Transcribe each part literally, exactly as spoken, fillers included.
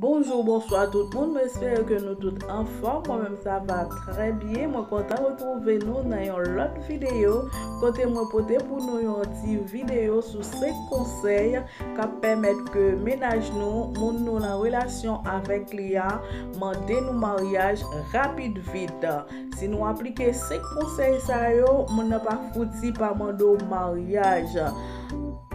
Bonjou, bonswa tout moun, mwen espere ke nou tout anfòm. Mwen menm sa va trè byen. Mwen kontan retwouve nou nan yon lòt videyo kote mwen pote pou nou yon ti videyo sou senk konsèy k ap pèmèt ke mennaj nou, moun nou nan relasyon avèk li a, mande nou maryaj rapid vit. Si nou aplike senk konsèy sa yo, moun nan pa fouti pa mande w maryaj.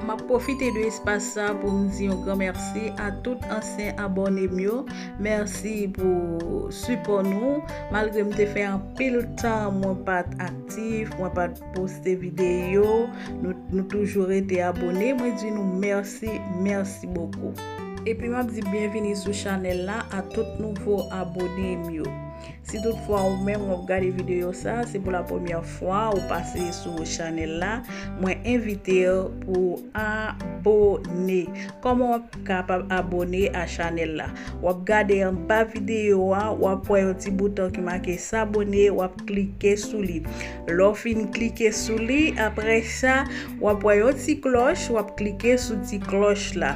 M ap pwofite de espas sa pou m di yon gran mèsi a tout ansyen abòne m yo. Mèsi pou sipò nou. Malgre m te fè anpil tan mwen pa t aktif, mwen pa t poste videyo, nou, nou toujou rete abòne. Mwen di nou mèsi, mèsi bokou. Epi m ap di byenvini sou chanèl la a tout nouvo abòne m yo. Si toutfwa ou menm w ap gade videyo sa, se pou la premyè fwa ou pase sou chanèl la, mwen envite w pou abòne. Kòman w ap kapab abòne a chanèl la? W ap gade anba videyo a, w ap wè yon ti bouton ki make s'abonner, w ap klike sou li. Lè w fin klike sou li, apre sa, w ap wè yon ti klòch, w ap klike sou ti klòch la.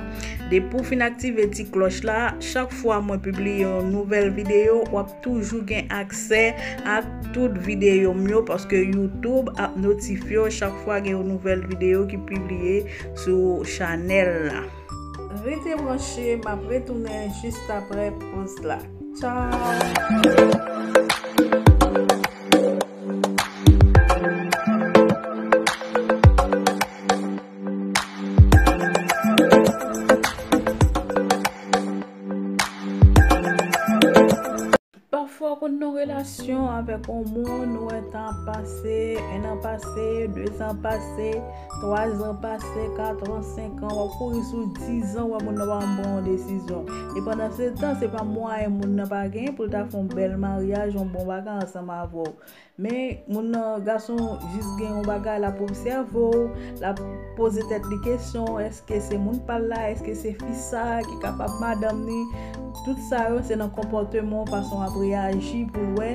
Depi w fin aktive ti klòch la, chak fwa mwen pibliye yon nouvèl videyo, w ap toujou gen aksè ak tout videyo m yo, paske YouTube ap notifye w chak fwa gen yon nouvèl videyo ki pibliye sou chanèl la. Rete branche, m ap retounen jis apre poz la. Tchao! Pafwa w konn nan relasyon avèk yon moun, ou wè tan ap pase, en an pase, de zan pase, twa zan pase, kat an, senk an, w ap kouri sou diz an, w wè moun nan pa janm pran yon desizyon. E pandan se tan, se pa mwayen moun nan pa genyen pou l ta fè yon bèl maryaj, yon bon bagay ansanm avè w. Men, moun nan, gason jis gen yon bagay, l ap obsève w, l ap poze tèt li kesyon, èske se moun pa l la, èske se fi sa ki kapab madanm li? Tout sa yo, se nan konpòteman w, fason w ap reyaji pou l wè,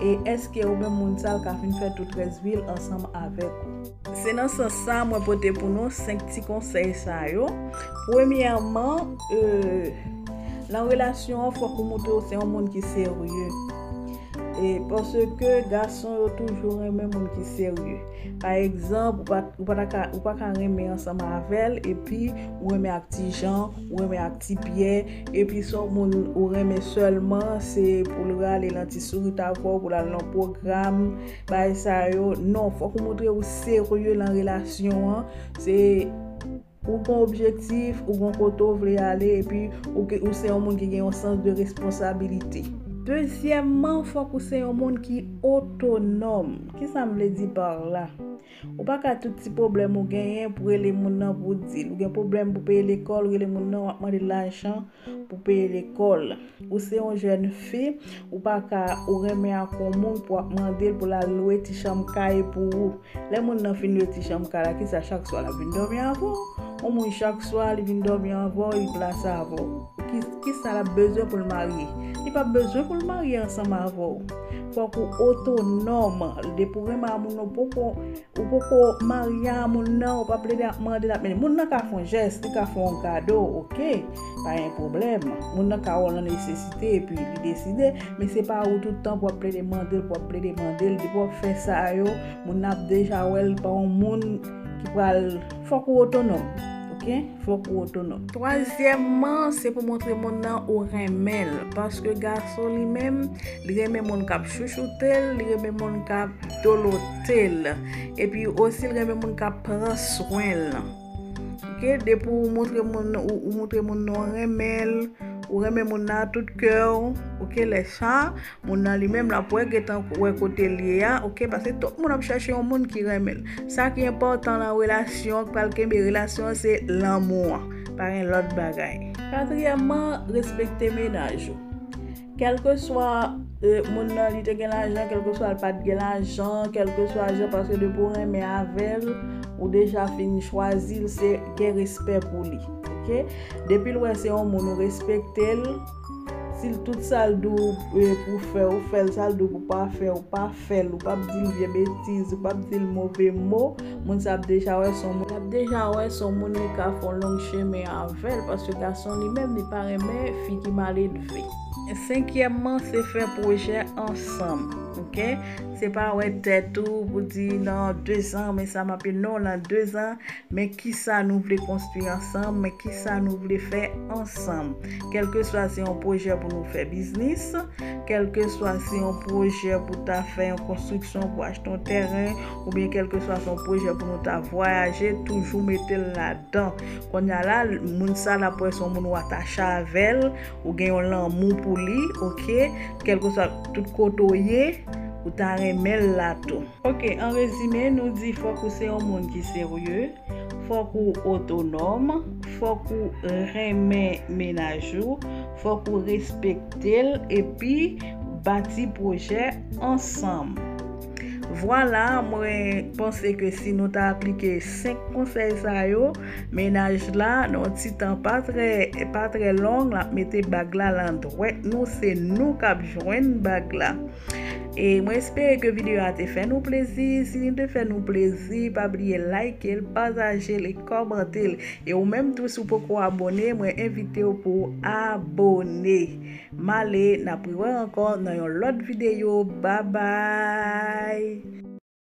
e èske ou menm moun sa l ka fin fè tout rès vi l ansanm avèk ou. Se nan sans sa, mwen pote pou nou senk ti konsèy sa yo. Premyèman, e, nan relasyon an, fòk ou montre w se yon moun ki serye. E paske gason yo toujou renmen moun ki serye. Pa egzanp, ou pa, ou pa ta ka, ou pa ka renmen ansanm avè l, epi ou renmen ak ti Jan, ou renmen ak ti Pyè, epi se yon moun ou renmen sèlman, se pou l rale nan ti sourit avè w, pou l al nan pwogram, bagay sa yo. Non, fòk ou montre ou serye nan relasyon an. Se Ou gen objektif, ou gen kote w vle ale, epi ou, ou se yon moun ki gen yon sans de responsabilite. Dezyèmman, fòk ou se yon moun ki otonòm. Kisa m vle di pa la? Ou pa ka tout ti pwoblèm ou genyen pou rele moun nan pou w di l. Ou gen pwoblèm pou peye lekòl, rele moun nan, w ap mande l lajan pou peye lekòl. Ou se yon jèn fi, ou pa ka, ou renmen ak yon moun pou w ap mande l pou l al lwe ti chanm kay pou ou. Lè moun nan fin lwe ti chanm kay la, kisa chak swa l ap vin dòmi avè w? Yon moun chak swa li vin dòmi avè w, li plase avè w. Ki, kisa l ap bezwen pou l marye? Li p ap bezwen pou l marye ansanm avè w. Fòk ou otonòm. Depi w renmen a moun nan, ou poko, ou poko marye a moun nan, ou pa plede ap mande l ap mennen. Moun nan ka fè yon jès, li ka fè yon kado, oke, pa gen pwoblèm. Moun nan ka wè w nan nesesite, epi li deside, men se pa ou tout tan pou w ap plede mande l, pou w ap plede mande l. Depi w ap fè sa yo, moun nan ap deja wè l pa yon moun ki pral, fòk ou otonòm, oke? Fòk ou otonòm. Twazyèmman, se pou montre moun nan ou renmen l. Paske gason li menm, li renmen moun k ap chouchoute l, li renmen moun k ap dolote l. Epi osi, li renmen moun k ap pran swen l. Oke, depi ou montre moun, ou, ou montre moun nan ou renmen l, ou renmen moun nan a tout kè w, oke, lè sa, moun nan li menm l ap wè, gentan wè kote l ye a, oke, paske tout moun ap chèche yon moun ki renmen l. Sa ki enpòtan nan relasyon, k pral kenbe relasyon an, se lanmou an. Pa gen lòt bagay. Katriyèmman, respekte mennaj ou. Kèlkeswa, e, moun nan li te gen lajan, kèlkeswa l pa t gen lajan, kèlkeswa jan, paske depi w renmen avè l, ou deja fin chwazi l, se gen respè pou li. Oke? Depi l wè se yon moun ou respekte l, Si l tout sa l di w, eh, pou fè, ou fè l, sa l di w pou pa fè, ou pa fè l, ou p ap di l vye betiz, ou p ap di l move mo, moun sa ap deja wè se yon moun, l ap deja wè se yon moun li ka fè yon long chemen avè l, paske gason li menm, li pa renmen fi ki maledve. Senkyèmman, se fè pwojè ansanm, oke? Se pa wè tèt ou pou di nan dezan, men sa m ap, non, nan dezan, men kisa nou vle konstwi ansanm, men kisa nou vle fè ansanm. Kèlkeswa se yon pwojè pou nou fè biznis, kèlkeswa se yon pwojè pou ta fè yon konstriksyon, pou achte yon tèren, oubyen kèlkeswa se yon pwojè pou nou ta vwayaje, toujou mete l ladan. Kounye a la, moun sa l ap wè se yon moun ou atache avè l, ou gen yon lanmou pou li, oke? Kèlkeswa tout kote w ye, ou ta renmen l la tou. Oke, an rezime, nou di fòk ou se yon moun ki serye, fòk ou otonòm, fòk ou renmen mennaj ou, fòk ou respekte l, epi bati pwojè ansanm. Vwala, mwen panse ke si nou ta aplike senk konsèy sa yo, mennaj la, nan yon ti tan pa trè, pa trè long, l ap mete bag la nan dwèt nou, se nou k ap jwenn bag la. E mwen espere ke videyo a te fè nou plezi. Si li te fè nou plezi, pa bliye like l, pataje l e kòmante l. E ou menm tou, si w poko abone, mwen envite w pou w abone. M ale, n ap rewè ankò nan yon lòt videyo. Babay!